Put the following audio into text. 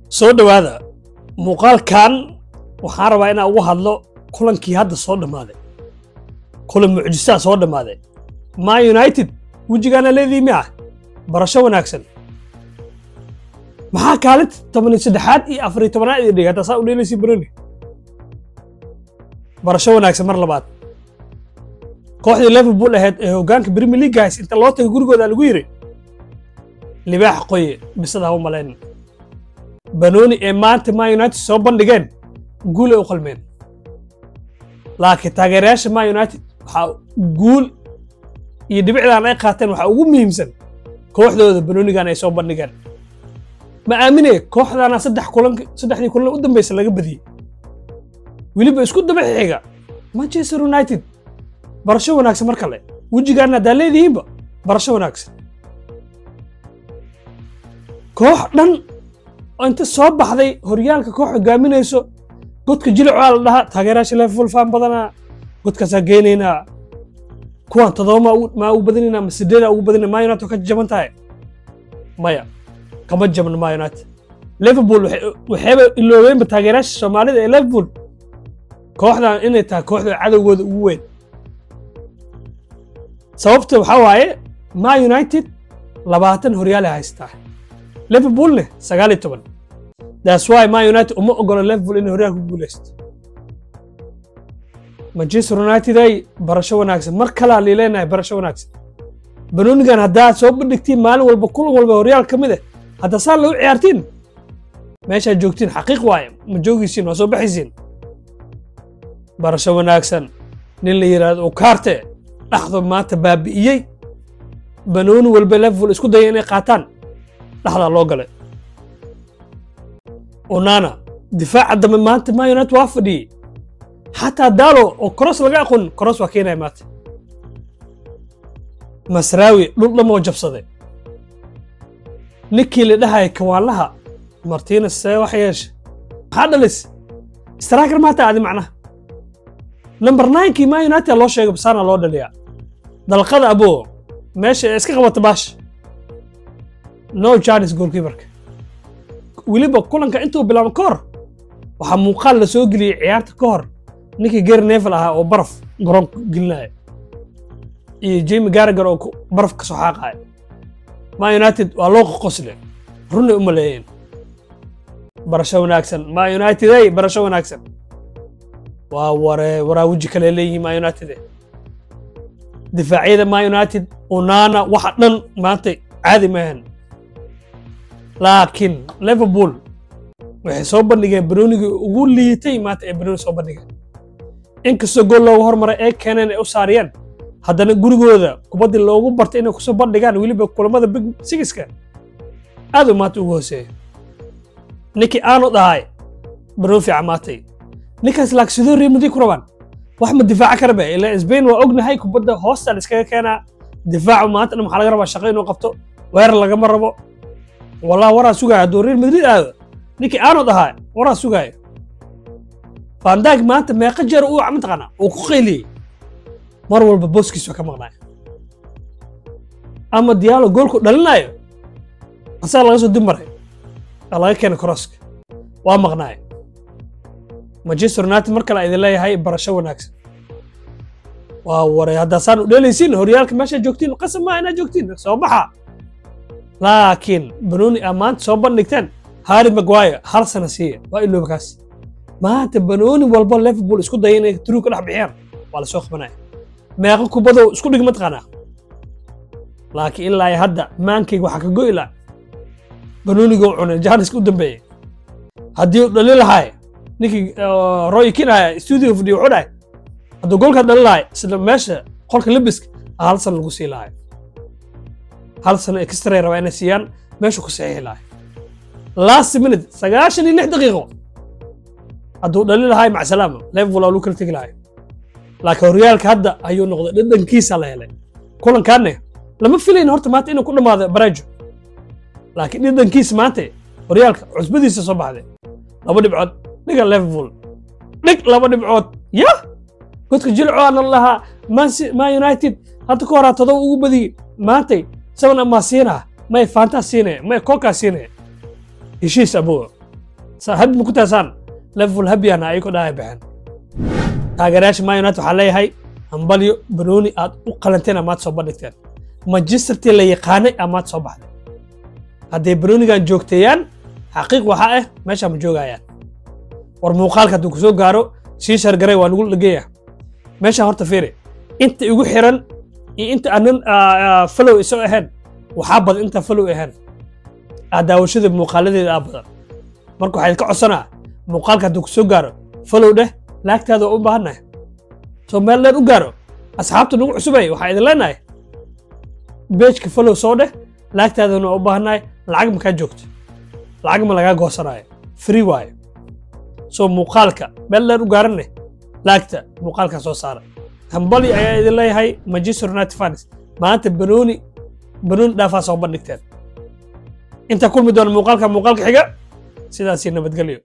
Soo dhowaada. Muuqaalkan waxaan rabaa inaan ugu hadlo kulankii hadda soo dhammaaday, kulan mucjisaa soo dhammaaday. Man United wejigaana leedii miah. Barasho wanaagsan. Maxaa kaalinta 13aad iyo 14aad idin dhigay haddaa saa u dheelaysi baroni? Barasho wanaagsan mar labaad. Kooxdii Liverpool ahayd ee hoggaanka Premier League guys, inta loo tagay gurigooda lagu yiri libaax qoye bisada ha u malayn. Banooni ee maanta Man United soo bandhigeen guul ay u qalmeen, laakiin taageerayaasha Man United waxaa guul iyo dhibicdan ay qaateen waxaa ugu muhiimsan kooxdooda banoonigan ay soo bandhigeen. Ma aamine kooxdana saddex kulan, saddexdii kulan u dambeysa laga badiyey, weliba isku daba xiga Manchester United. Barasho wanaagsan mar kale. Wejigaana haddaa leedihiinba, barasho wanaagsan. Koox dhan oo inta soo baxday horyaalka koox hogaaminayso godka jilicaa la dhahaa. Taageerayaasha Liverpool faan badanaa godkaasaa geynaynaa. Kuwaan 7 maa ugu badinaynaa ma 8 ugu badinaa? Man United ka jaban tahay? Maya, kama jabno Man United. Liverpool waxayba iloobeenba taageerayaasha Soomaalida ee Liverpool kooxdan inay tahay kooxda cadowgooda ugu weyn. Sababta waxaa waaye Man United 20 horyaalay haystaa, Liverpoolne 19. That's why Man United uma ogola Liverpool inay horyaalka ku guuleysto. Manchester United ay barasho wanaagsan mar kalaa liileenahay. Barasho wanaagsan. Banoonigan haddaad soo bandhigtiin maalin walba, kulan walba horyaal ka mid ah haddaa saa lagu ciyaartiin, meeshaad joogtiin xaqiiq waaye ma joogaysiin, waa soo baxaysiin. Barasho wanaagsan. Nin la yidhaahdo Ugarte dhaxdo maanta baabi'iyey. Banooni walba Liverpool isku daya inay qaataan dhaxdaa loo galay. Onana difaaca dambe maanta Man United waa fadhiyey. Xataa Dalot oo cross laga aqoon cross waa keenaya maanta. Masraawi dhul dhamoo jabsaday. Ninkii la dhahaya kawaanlaha Martinez see wax yeeshe? Maxaa dhalis striker maata adi macnaha number 9-kii Man United loo sheegay basaana loo dhaliyaa dalqada abo meesha iska qabata baash, no chance goalkeeperka. Weliba kulanka intuu bilaabo ka hor waxaa muuqaal la soo geliyey ciyaarta ka hor ninkii Gary Neville ahaa oo baraf garoonka gelinaya iyo Jamie Carragher oo baraf ka soo xaaqaya. Man United waa loo qosle, runay u maleeyeen. Barasho wanaagsan Man United ay, barasho wanaagsan. Waa ware waraa weji kale leeyihiin Man United. Difaacyada Man United, Onana, waxa dhan maanta caadi maahan. Laakiin Liverpool waxay soo bandhigeen banoonigii ugu liitay maanta ee banooni soo bandhigeen. Inkastoo gool loogu hormaray ee keeneen ay u saariyeen, haddana gurigooda kubaddii loogu bartay inay kusoo bandhigaan weliba kulamada Big Six-ka aad uu maanta ugu hooseeya. Ninkii aanu dhahay banoon fiican maatay ninkaas, laakiin sidoo Real Madrid ku rabaan wax ma difaaca kara ba ilaa Spain waa ognahay kubadda hoosta la iskaga keenaa. Difaacu maanta dhan waxaa laga rabaa shaqo inuu qabto, weerar lagama rabo. Wallah waraa sugaya hadduu Real Madrid aado ninkii aanu dhahay, waraa sugaya. Van Dijk maanta meeqa jeer uu mataqaanaa uu ku qayliyey? Mar walba booskiisu ka maqnaaya ama Diallo goolku dhalinayo asaga laga soo dib maray aa laga keenay crosska, waa maqnaaya. Manchester United mar kale idin leeyahay barasho wanaagsan. Waa waray haddaa saan u dheelaysiin horyaalka meesha joogtiin qasab maa inaad joogtiin, soo baxa. Laakiin banooni aa maanta soo bandhigteen, Harry Maguire hal sano siiya, waa ilooba kaas. Maanta banooni walba Liverpool isku daya inay true ka dhex bixiyaan waa lasoo qabanaya. Meeqa kubadoo isku dhig mataqaanaa? Laakiin ilaa iyo hadda maankayga waxaa ka go'i la banoonigoo cunay chance-ka u dambeeyey. Haddii uu dhali lahaay, ninkii Roy Keane ahaa studio fadhiyo wuxuu dhahay hadduu goolkaa dhali lahay isla meesha qolka lebiska hal sano lagu sii lahay, hal sano extra rabaa inay siiyaan, meeshu ku saxiixi lahay. Last minute, 96 daqiiqo hadduu dhali lahay, macsalaama, Liverpool waa lagu kala tegi lahay. Laakiin horyaalka hadda ayuu noqday dhadhankiisa la helay. Kulankaanne lama filayn horta maanta inuu ku dhammaado barejo, laakiin dhadhankiisa maanta horyaalka cusbadiisa soo baxday. 2 dhibcood dhiga Liverpool, dhig 2 dhibcood ya godka jilcoana lahaa. Man United hadda ka horaa 7 ugu badiyey, maantay 7 amaa siinaa, may Fanta siinaya, may Coca siinaya. Heshiis abuga habi ma ku taasaan Liverpool habiyana ayagoo dhahay baxeen. Taageerayaasha Man United waxaa leeyahay hambalyo, banooni aad u qalanteen amaad soo bandhigteen. Manchestertii la yaqaanay amaad soo baxday. Hadday banoonigan joogteeyaan, xaqiiq waxaa ah meeshaa ma joogayaan. War muuqaalka hadduu kusoo gaaro, sii shargaray, waa nagu dhageeya meeshaan. Horta fiiri inta igu xiran iyo inta aanan follow isoo ahayn. Waxaa badan inta follow ahayn aa daawashada muuqaaladeeda aa badan. Marka waxaa idinka codsanaa, muuqaalka hadduu kusoo gaaro, follow dheh, like-taada waa u baahannahay soo meel dheer u gaaro. Asxaabta nagu cusubay, waxaa idin leenahay page-ka follow soo dheh, like-taadana waa u baahannahay. Lacag ma kaa joogto, lacag ma lagaa goosanaayo, free waayo. Soo muuqaalka meel dheer u gaaranne, like-ta muuqaalka soo saara. Hambali ayaa idin leeyahay Manchester United fans, maanta banooni banooni dhaafaa soo bandhigteen. Inta kulmi doona muuqaalka xiga, sidaasii nabadgelyo.